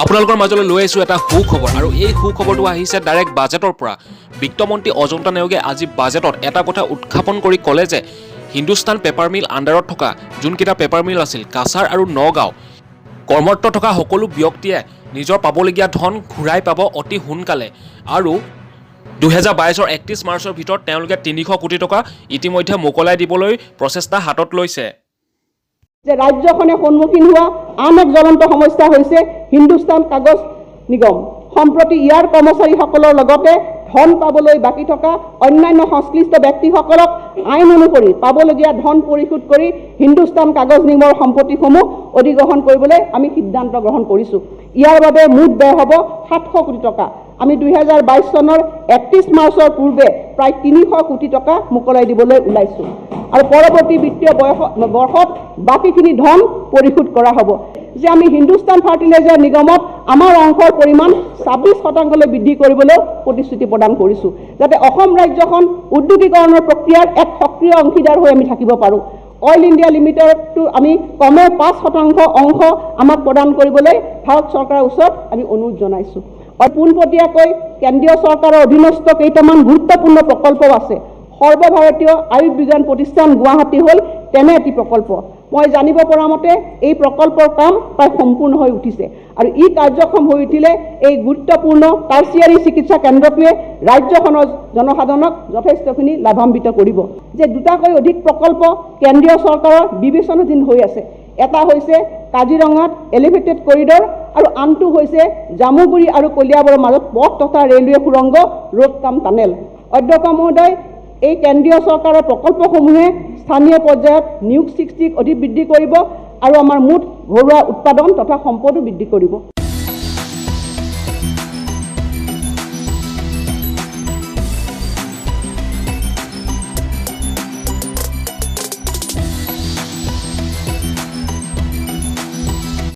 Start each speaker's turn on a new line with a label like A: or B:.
A: আপোনালোকৰ মাজলৈ লৈ আহিছোঁ এটা সুখবৰ আৰু এই সুখবৰটো আহিছে ডাইৰেক্ট বাজেটৰ পৰা। বিত্তমন্ত্ৰী অজন্তা নেওগে আজি বাজেটত এটা কথা উত্থাপন কৰি ক'লে যে হিন্দুস্তান পেপাৰ মিল আণ্ডাৰত থকা যোনকেইটা পেপাৰ মিল আছিল, কাছাৰ আৰু নগাঁও, কৰ্মৰত থকা সকলো ব্যক্তিয়ে নিজৰ পাবলগীয়া ধন ঘূৰাই পাব অতি সোনকালে আৰু 2022ৰ 31 মাৰ্চৰ ভিতৰত তেওঁলোকে 300 কোটি টকা ইতিমধ্যে মোকলাই দিবলৈ প্ৰচেষ্টা হাতত লৈছে।
B: যে ৰাজ্যখনে সন্মুখীন হোৱা আন এক জ্বলন্ত সমস্যা হৈছে হিন্দুস্তান কাগজ নিগম। সম্প্ৰতি ইয়াৰ কৰ্মচাৰীসকলৰ লগতে ধন পাবলৈ বাকী থকা অন্যান্য সংশ্লিষ্ট ব্যক্তিসকলক আইন অনুসৰি পাবলগীয়া ধন পৰিশোধ কৰি হিন্দুস্তান কাগজ নিগমৰ সম্পত্তিসমূহ অধিগ্ৰহণ কৰিবলৈ আমি সিদ্ধান্ত গ্ৰহণ কৰিছোঁ। ইয়াৰ বাবে মুঠ ব্যয় হ'ব 700 কোটি টকা। আমি 2022 চনৰ 31 মাৰ্চৰ পূৰ্বে প্ৰায় 300 কোটি টকা মোকলাই দিবলৈ ওলাইছোঁ আৰু পৰৱৰ্তী বিত্তীয় বৰ্ষত বাকীখিনি ধন পৰিশোধ কৰা হ'ব। যে আমি হিন্দুস্তান ফাৰ্টিলাইজাৰ নিগমত আমাৰ অংশৰ পৰিমাণ 26 শতাংশলৈ বৃদ্ধি কৰিবলৈও প্ৰতিশ্ৰুতি প্ৰদান কৰিছোঁ, যাতে অসম ৰাজ্যখন উদ্যোগীকৰণৰ প্ৰক্ৰিয়াৰ এক সক্ৰিয় অংশীদাৰ হৈ আমি থাকিব পাৰোঁ। অইল ইণ্ডিয়া লিমিটেডতো আমি কমেও 5% অংশ আমাক প্ৰদান কৰিবলৈ ভাৰত চৰকাৰৰ ওচৰত আমি অনুৰোধ জনাইছোঁ। আৰু পোনপটীয়াকৈ কেন্দ্ৰীয় চৰকাৰৰ অধীনস্থ কেইটামান গুৰুত্বপূৰ্ণ প্ৰকল্পও আছে। সৰ্বভাৰতীয় আয়ুৰ্বিজ্ঞান প্ৰতিষ্ঠান গুৱাহাটী হ'ল তেনে এটি প্ৰকল্প। মই জানিব পৰা মতে এই প্ৰকল্পৰ কাম প্ৰায় সম্পূৰ্ণ হৈ উঠিছে আৰু ই কাৰ্যক্ষম হৈ উঠিলে এই গুৰুত্বপূৰ্ণ টাৰ্চিয়াৰী চিকিৎসা কেন্দ্ৰটোৱে ৰাজ্যখনৰ জনসাধাৰণক যথেষ্টখিনি লাভান্বিত কৰিব। যে দুটাকৈ অধিক প্ৰকল্প কেন্দ্ৰীয় চৰকাৰৰ বিবেচনাধীন হৈ আছে। এটা হৈছে কাজিৰঙাত এলিভেটেড কৰিডৰ আৰু আনটো হৈছে জামুগুৰি আৰু কলিয়াবৰৰ মাজত পথ তথা ৰেলৱে সুৰংগ, ৰোড কাম টানেল। অধ্যক্ষ মহোদয়, এই কেন্দ্ৰীয় চৰকাৰৰ প্ৰকল্পসমূহে স্থানীয় পৰ্যায়ত নিয়োগ সৃষ্টিক অধিক বৃদ্ধি কৰিব আৰু আমাৰ মুঠ ঘৰুৱা উৎপাদন তথা সম্পদো বৃদ্ধি কৰিব।